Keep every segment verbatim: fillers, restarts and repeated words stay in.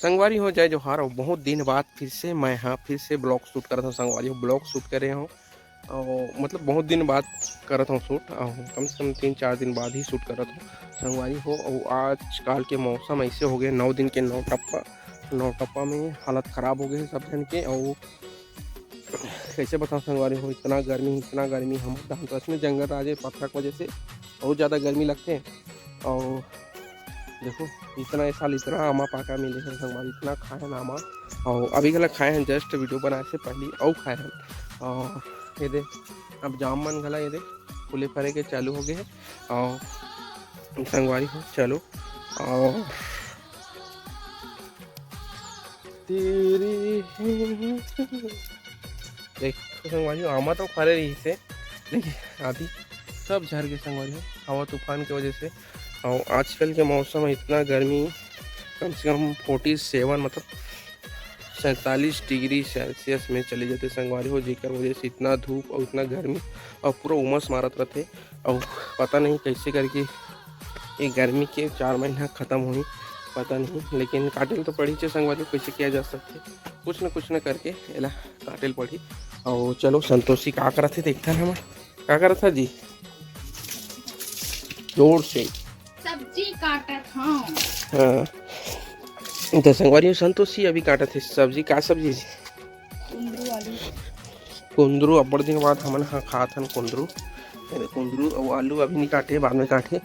संगवारी हो, जय जोहार। और बहुत दिन बाद फिर से मैं, हाँ, फिर से ब्लॉग शूट करत हूँ संगवारी हो, ब्लॉग शूट करे हूँ। और मतलब बहुत दिन बाद करत हूँ शूट, और कम से कम तीन चार दिन बाद ही शूट करत हूँ संगवारी हो। और आजकल के मौसम ऐसे हो गए, नौ दिन के नौ टप्पा, नौ टप्पा में हालत ख़राब हो गए सब जन के। और कैसे बताओ संगवारी हो, इतना गर्मी, इतना गर्मी। हम धान तो इसमें जंगल राजे पथरा के वजह से बहुत ज़्यादा गर्मी लगते हैं। और देखो, इतना, इस साल इतना आमा पाका मिले है संगवारी, इतना खाए ना आमा। और अभी गला खाए हैं, जस्ट वीडियो बनाए से पहले और खाए हैं। और ये दे, अब जाम मन गला ये दे फूले फरे के चालू हो गए हैं। और संगवारी हो, चलो, और तेरी देख संगवारी हो, आमा तो फरे रही से, लेकिन अभी सब झर के संगवारी हो, हवा तूफान की वजह से। और आजकल के मौसम में इतना गर्मी, कम से कम फोर्टी सेवन, मतलब सैंतालीस डिग्री सेल्सियस में चले जाते संगवारी हो, जेकर वजह से इतना धूप और इतना गर्मी और पूरा उमस मारत रहते। और पता नहीं कैसे करके ये गर्मी के चार महीना ख़त्म होही, पता नहीं, लेकिन काटे ल तो पड़ी चे संगवारी हो, कैसे किया जा सकते, कुछ न कुछ न करके एला काटे ल पड़ी। और चलो, संतोषी का करत हे देखथन हम। का करत हे जी? जोर से। सब्जी काटत हूँ। हाँ। तो संगवारी हो, संतोषी अभी काटत हे सब्जी। का सब्जी जी? कुंदरू आलू। कुंदरू, अब्बड़ दिन बाद हमन ह खात हन कुंदरू। ए, कुंदरू अउ आलू अभी नहीं काटे, बाद में काटे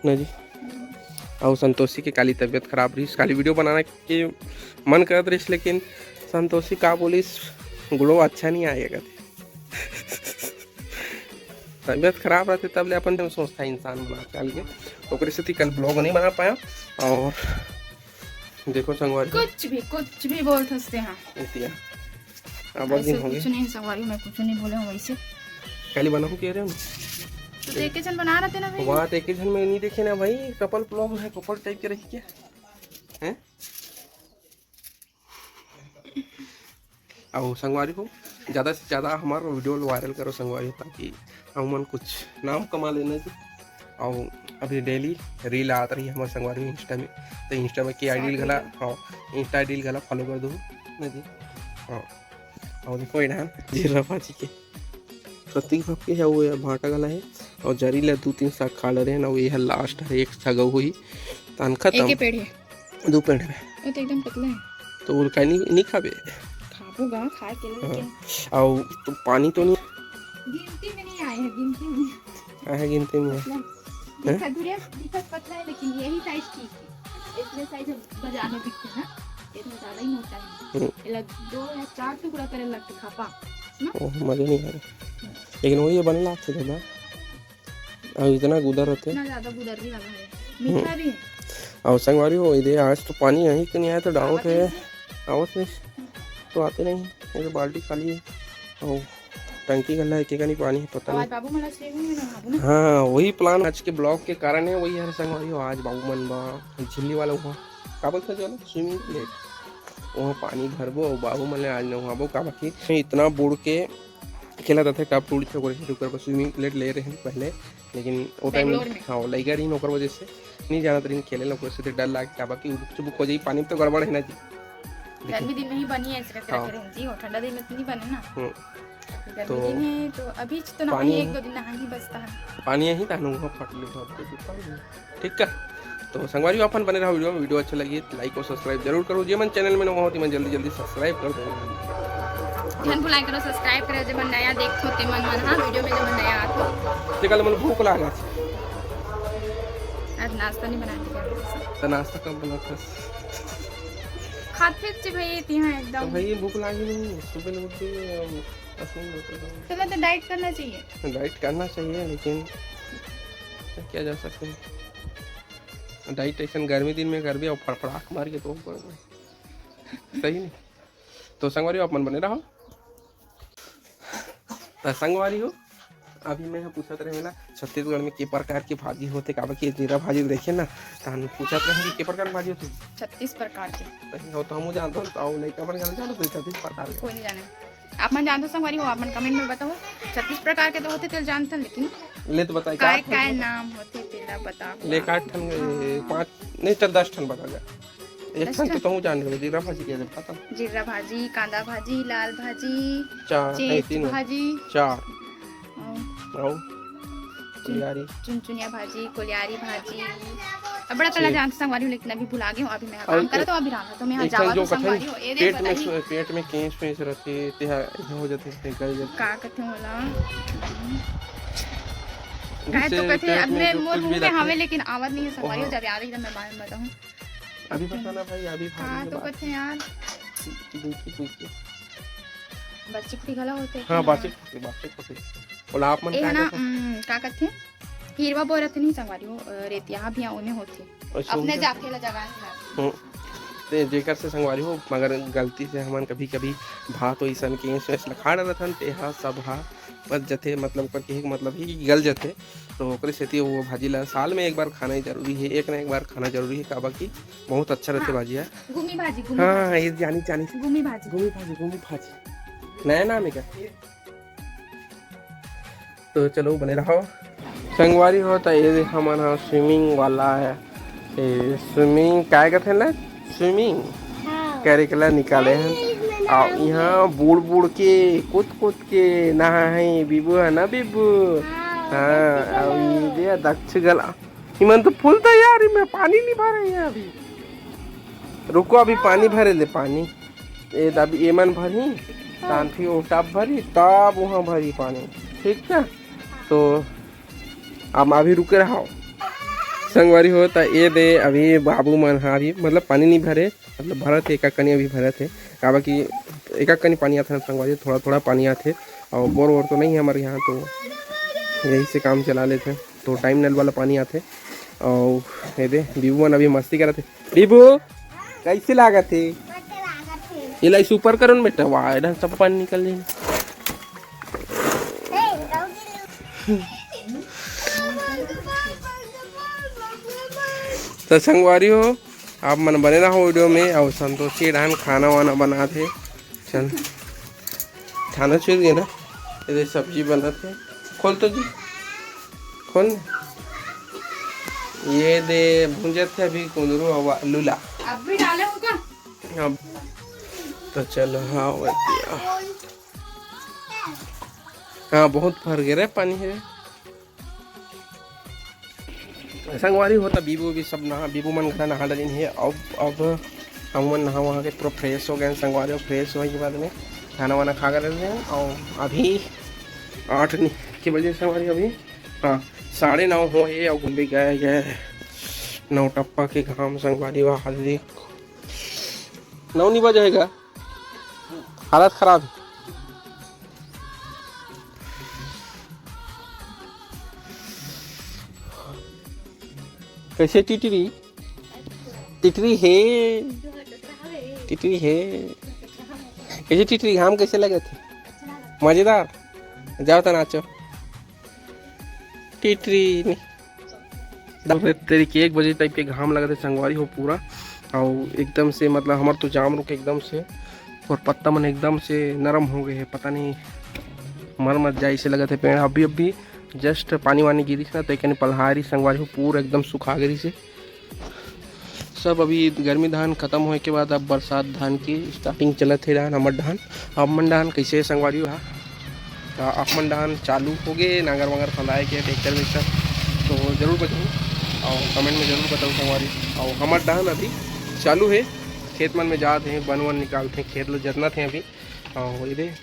ना जी। अउ संतोषी के काली तबीयत खराब रहिस, काली वीडियो बनाना के मन करत रहिस, लेकिन संतोषी का बोलिस, ग्लो अच्छा नहीं आएगा। तबीयत खराब रहते तब ले अपन जो सोचता है इंसान बना के आगे, ओकरे सेती कल ब्लॉग नहीं बना पाया। और देखो संगवारी, कुछ भी, कुछ भी बोल सकते हैं। एतिया अब ऐसे दिन हो गए। कुछ नहीं संगवारी, मैं कुछ नहीं बोले हूँ वैसे। खाली बनाऊँ कह रहे हो? तो देखे जन बना रहे थे ना भाई। वहाँ देखे जन में नहीं देखे ना भाई, कपल ब्लॉग है, कपल टाइप के रही क्या? हैं? अउ संगवारी हो, ज़्यादा से ज़्यादा हमार वीडियो ल वायरल करो संगवारी हो, ताकि हम मन कुछ नाम कमा लेना जी। अउ अभी डेली रील आत रही हमारे संगवारी हो इंस्टा में, तो इंस्टा में के आईडी घला, हाँ, इंस्टा आईडी घला फॉलो कर दो ना जी। हाँ, और देखो ये डाल जीरा भाजी के कत्ती भाप के है वो, ये भाटा घला है। और जरी ला दू तीन साग खा ले रहे हैं ना, वो ये लास्ट है, एक साग हुई, तान खत्म। एक ही पेड़ है। दू पेड़ है। वो तो एकदम पतला है। तो वो काहे नहीं, नहीं खाबे? खाबो गा, खाए के लिए हाँ। लेकिन और तो पानी तो नहीं। गिनती में नहीं आए हैं, गिनती में। आए हैं गिनती में। मतलब, हैं? दिखा, दूरिया दिखत पतला है, लेकिन यही साइज ठीक है। इसलिए साइज बाजार में बिकते हैं ना, इतना ज़्यादा ही मोटा है। हम्म। ये लग, दो या चार टुकड़ा करे लगते खापा, ना? ओह, मजा नहीं आया। लेकिन वही बने लागते दादा। अउ इतना गुदर रहते। इतना ज़्यादा गुदर भी वाला है। मीठा हम्म। भी है। अउ संगवारी हो, इधर आज तो पानी यहीं के नहीं आया, तो डाउट आवत है। नहीं है। आवत नहीं। तो आते नहीं। ये तो बाल्टी खाली है। अउ टंकी गला है, के का नहीं पानी है, पता नहीं। बाबू मन ला swimming में नहाबो ना। हाँ, वही प्लान आज के ब्लॉग के कारण है, वही हर संगवारी हो, आज बाबू मन बा, झिल्ली वाला हुआ। का बोलथे जो ना, swimming pool। वहाँ पानी भरबो अउ बाबू मन ले आज नहाबो, काबर कि इतना बूड़ के खेला जाथे, टप टूड़ से ओकरे से ऊपर swimming pool ले रहे हैं पहले, लेकिन वो टाइम बैंगलोर में। हाँ, लइका रही ओकर वजह से नहीं जानत रही खेले ला, ओकरे से डर लागे, काबर कि उबुक चुबुक हो जाई, पानी में तो गड़बड़ है ना जी। लेकिन गर्मी दिन में ही बनी है, ऐसे करके हाँ। रखे रहें जी, और ठंडा दिन में तो नहीं बने ना। हम्म। गर्मी तो दिन है, तो अभी तो ना पानी वही एक है। दो दिन नहा ही बचता है। पानी यहीं तानू वहाँ फट ले, ठीक है। तो संगवारी हो, अपन बने रहो वीडियो में, वीडियो अच्छा लगी तो लाइक और सब्सक्राइब जरूर करो। जे मन चैनल में नवा हो, ते मन जल्दी जल्दी सब्सक्राइब कर दो। झन भुलाए करो सब्सक्राइब करे, जे मन नया देखो ते मन, मन हाँ वीडियो में जे मन नया आतो। ते कल मन भूख लागा। आज नाश्ता नहीं बनाते क्या? तो नाश्ता कब बनाता? खाते थे भाई, ते हाँ तो एकदम। भाई भूख लागी नहीं, सुबह उठ के हम असली होते हैं। चलो तो डाइट करना चाहिए। डाइट करना चाहिए, लेकिन क्या जा सकते हैं। डाइट ऐसन गर्मी दिन में करबे और फड़फड़ाक मार के तो ऊपर में। सही नहीं। तो संगवारी हो, आप मन बने रहो। तो संगवारी हो, अभी मैं ह पूछत रहे ना, छत्तीसगढ़ में के प्रकार के भाजी होथे, काबर कि जीरा भाजी देखे ना, तो हम पूछत रहे कि के प्रकार के भाजी होथे। छत्तीस प्रकार के। सही हो, तो हमहू जानत हन, तो लइका मन घलो जानत होही छत्तीस प्रकार के। कोई नहीं जाने। आप मन जानत हो संगवारी हो, आप मन कमेंट में बताओ। छत्तीस प्रकार के तो होथे, तेल जानथन, लेकिन ले तो बताए, काय, काय नाम होथे, तेला बता। ले, का ठन, ए, पाँच, नहीं, चल, दस ठन बता जा। एक ठन तो कहूँ जान लेबे, जीरा भाजी कह दे, पता ना। जीरा भाजी, कांदा भाजी, लाल भाजी, चार, नहीं, चिप्स तीन। भाजी। चार। अउ अउ कोलियारी। चुनचुनिया भाजी, कोलियारी भाजी। अब बड़ा तला ठीक। जानत संगवारी हो, लेकिन अभी भुला गए हो, अभी मैं अउ काम करत हो, अभी रहा तो मैं यहाँ एक ठन जावा जो तो संगवारी हो, ए दे पेट में बताही। सो-, पेट में केंच वेंच रहते, ते हा, ये हो जाते, ते गल जाते। का कथे होला? काहे तो कथे, अब मैं मोर मुंह में हवे, लेकिन आवत नहीं है संगवारी हो, जब याद है तब मैं बाद में बताऊँ। अभी बता ना भाई, अभी खा हाँ, तो कथे यार। बच्ची फुटी घला होते हाँ, बासी फुटी, बासी फुटी। बोला आप मन ए का ना, कथे? उम, का कथे? हिरवा बोरत नहीं संगवारी हो, अ, रेतिया भी ओमे होथे। अच्छा, अपने जाके ला जगह है ना। हम्म। ते जेकर से संगवारी हो, मगर गलती से हमन कभी-कभी भात ओइसन के एंस वेंस ल खा डरथन, ते हा सब हा बच जथे, मतलब ओकर कहे के मतलब ही कि गल जथे। तो ओकरे सेती वो भाजी ला साल में एक बार खाना ही जरूरी है, एक ना एक बार खाना जरूरी है, काबर कि बहुत अच्छा रहथे हाँ। भाजी हा। गुमी भाजी, गुमी हाँ, भाजी। ये जानी, जानी। गुमी भाजी। गुमी भाजी, गुमी भाजी। नया नाम है क्या? तो चलो बने रहो। संगवारी हो, त ये दे हमन ह स्विमिंग वाला है। ए, स्विमिंग काय कथे ना? स्विमिंग हाँ। करे के ला निकाले हैं। नहीं, इसमें आ, नाम यहाँ बूढ़ बूढ़ के, कूद कूद के नहा है बीबू, है ना बीबू? हाँ, हाँ, दक्षिण अब ये दे दक्षिण गला। इमन तो फुल तैयारी में पानी नहीं भरे हैं अभी। रुको, अभी पानी भरे ले, पानी। ए, अभी एमन भरी, तान फिर ओ टब भरी, तब वहाँ भरी पानी। ठीक है, तो अब अभी रुके रहो। संगवारी हो, त ए दे अभी बाबू मन हा अभी, मतलब, पानी नहीं भरे, मतलब, भरत है, एका कनी अभी भरत है, काबर कि एका कनी पानी आथे ना संगवारी, थोड़ा थोड़ा पानी आथे, और बोर वोर तो नहीं है हमारे यहाँ, तो यही से काम चला लेथे। तो टाइम नल वाला पानी आथे। और ये दे, बीबू मन अभी मस्ती करत हे। बीबू, कैसे लागत हे? एला ऐसे ऊपर करो ना बेटा, वाह, एडा सब पानी निकल जाए। तो संगवारी हो, आप मन बने रहो वीडियो में। और संतोषी डाहन खाना वाना बनात हे। चल, खाना छूट गया ना। ये दे सब्जी बनत हे। खोल तो जी, खोल ना। ये दे भूंजत हे अभी कुंदरू अउ आलू ला। अब भी डाले हो का? अब तो चलो, हाँ, वो दिया। हाँ, बहुत भर गया रे पानी है। संगवारी हो, त बीबू भी सब नहा, बीबू मन घला नहा डलिन हे। अब, अब हम मन नहा वहा के पूरा फ्रेश हो गए संगवारी हो। फ्रेश होए के बाद में खाना वाना खा कर रहे हैं। और अभी आठ नि-, के बजे संगवारी, अभी, हाँ, साढ़े नौ हो हे और घूमे गए गए नौ टप्पा के घाम संगवारी हो। हाल देख, नौ नहीं बजेगा। हालत खराब हे। कैसे टिटरी? टिटरी हे, टिटरी हे। कैसे टिटरी, घाम कैसे लगत हे? मजेदार। जाओ त नाचो। टिटरी ने। एकदम तेरी के एक बजे टाइप के घाम लगत हे संगवारी हो पूरा, और एकदम से मतलब हमर तो जाम रुख एकदम से और पत्ता मन एकदम से नरम हो गए हे, पता नहीं मर मत जाए ऐसे लगत हे पेड़। अभी अभी जस्ट पानी वानी गिरिस ना, तो एक पलहारी संगवारी हो पूरा एकदम सुखा गिरिस हे। सब अभी गर्मी धान खत्म होए के बाद अब बरसात धान की स्टार्टिंग चलत हे। धान हमर धान, हमन धान कैसे हे संगवारी हो? त अपन डाहन चालू हो गे, नांगर वांगर फंदाए के, ट्रैक्टर वैक्टर, तो जरूर बताओ और कमेंट में जरूर बताओ संगवारी। और हमर डाहन अभी चालू हे, खेत मन में जात हे, बन वन निकालत हे, खेत ल जतना थे अभी। और ये दे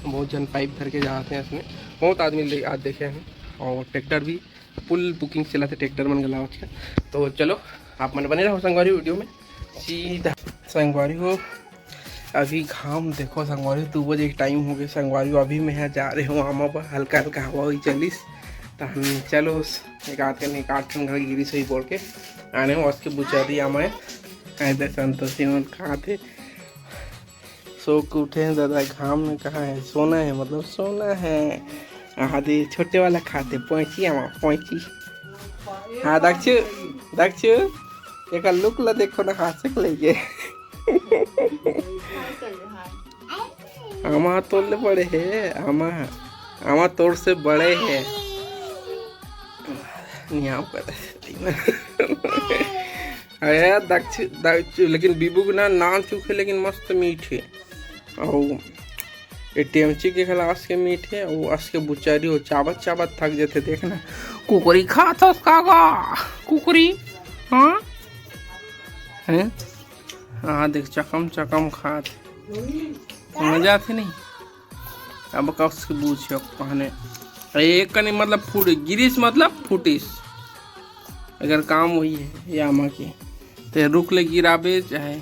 बहुत झन पाइप धर के जात हे, इसमें बहुत आदमी ले-, आज देखे हैं। और ट्रैक्टर भी फुल बुकिंग चलत हे, ट्रैक्टर मन घला होथे। तो चलो, आप मन बने रहो संगवारी वीडियो में। सीधा संगवारी हो, अभी घाम देखो संगवारी, दू बजे के टाइम हो गए संगवारी हो। अभी मैं यहाँ जा रहे हूँ आमा पर, हल्का हल्का हवा हुई चलिस, तहन चलो एक आध कन एक आध ठन घर गिरी सही बोल के आने हो। उसके बुचारी आमा है, इधर संतोषी मन खात हे। सो के उठे हैं दादा, घाम में कहाँ है, सोना है, मतलब सोना है। आदि छोटे वाला खाते, पैंची आमा, पैंची। हाँ, दक्षु, दक्षु, एक लुक ला देखो ना, हाँसे के लेके। आमा तोर ले बड़े है, आमा, आमा तोर से बड़े है। नियाव कर। अरे दक्षु, दक्षु, लेकिन बीबू के ना नाम चुखे, लेकिन मस्त मीठ हे। अउ ए टेमची के घला अस के मीठ हे, अउ अस के बुचारी हो, चाबत चाबत थक जथे। देख ना, कुकरी खात हस का गा? कुकरी, हाँ? हैं? हाँ, देख, चकम चकम खात। मजा आथे नहीं? अब कस के बूझ के कहने। एक कनी मतलब फूट, गिरिस मतलब फूटिस। अगर काम वही है यामा के, ते रुख ले गिराबे चाहे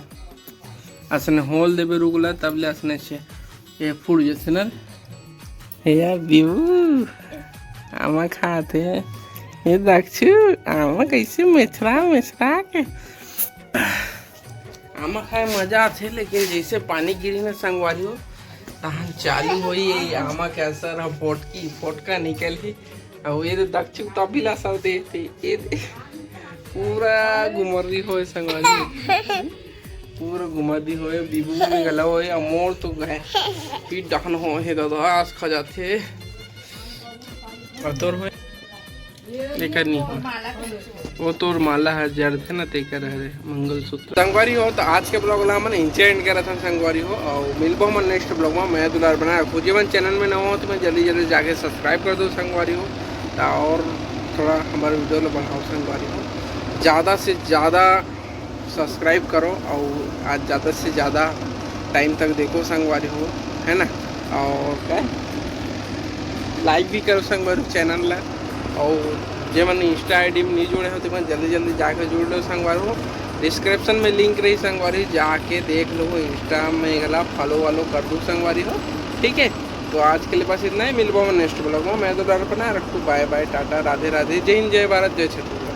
असने होल देबे रुख ला, तब ले असने से ये फूट जथे ना। हे यार बीबू, आमा खात हे। ये दक्षु, आमा कैसे मेछरा मेछरा के आमा खाए मजा आथे, लेकिन जैसे पानी गिरी ना संगवारी हो, तहन चालू होई ये आमा के असर ह, फोटकी फोटका निकलही। अउ ये दे दक्षु तभी ला असर देथे, ये दे पूरा गुमर्री होए संगवारी हो, पूरा गुमर्री होए, बीबू में गला होए, अउ मोर तो गए पीठ डहन होए हे दादा, आस खा जाथे। अउ तोर होए? एकर नहीं हो। वो तोर माला ह जरथे ना, तेकर हरे मंगलसूत्र। संगवारी हो, तो आज के vlog ला हमन इंचे end करत हन संगवारी हो, अउ मिलबो हमन next vlog में। मैं दुलार बना रखो, जेमन channel में नवा हो तो मैं जल्दी जल्दी जाके subscribe कर दो संगवारी हो, अउ थोड़ा हमारे video ला बढ़ाओ संगवारी हो, ज़्यादा से ज़्यादा subscribe करो, अउ आज ज़्यादा से ज़्यादा time तक देखो संगवारी हो, है ना? अउ क्या, like भी करो संगवारी channel ला, अउ जेमन Insta ID में नहीं जुड़े हो तो मैं जल्दी जल्दी जाके जुड़ लो संगवारी हो। Description में link रही संगवारी, जाके देख लो, Insta में गला follow वालो कर दो संगवारी हो, ठीक है? तो आज के लिए बस इतना ही, मिलबो हमन next vlog में। मैं तो डर बना रखू, bye bye, टाटा, राधे राधे, जय हिंद, जय भारत, जय छत्तीसगढ़।